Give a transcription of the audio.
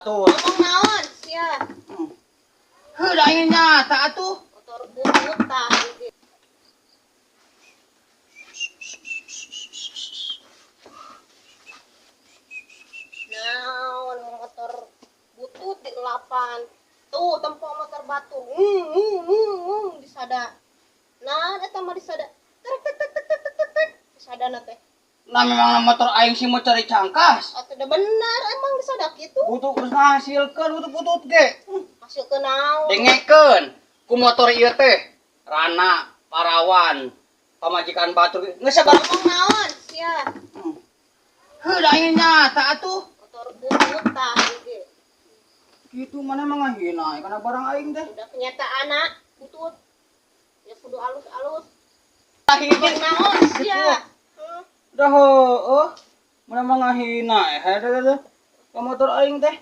Tuh. Ngomong naon sia? Heuh, da aing nyata atuh. Motor butut tah ieu. Naon motor butut di elapan. Tuh tempo motor batu. Disada. Nah, eta mah disada. Tek tek tek tek tek tek tek. Disadana teh. Nah, memang motor aing sih mau cari cangkas. Atuh da benar emang disada kitu. Butuh terus ngahasilkeun butut-butut ge. Hasilkeun naon? Dengekeun ku motor ieu teh. Rana, parawan, pamajikan batur geus sabar. Ngomong naon sia? Heuh, da aing nyata atuh. Motor butut tah ieu. Kitu mana mah ngahina kana barang aing teh. Udah kenyataan butut. Ya kudu alus-alus. Hiji. Ngomong naon sia? Dah heueuh. Mana mah ngahina eh teh teh. Ka motor aing teh.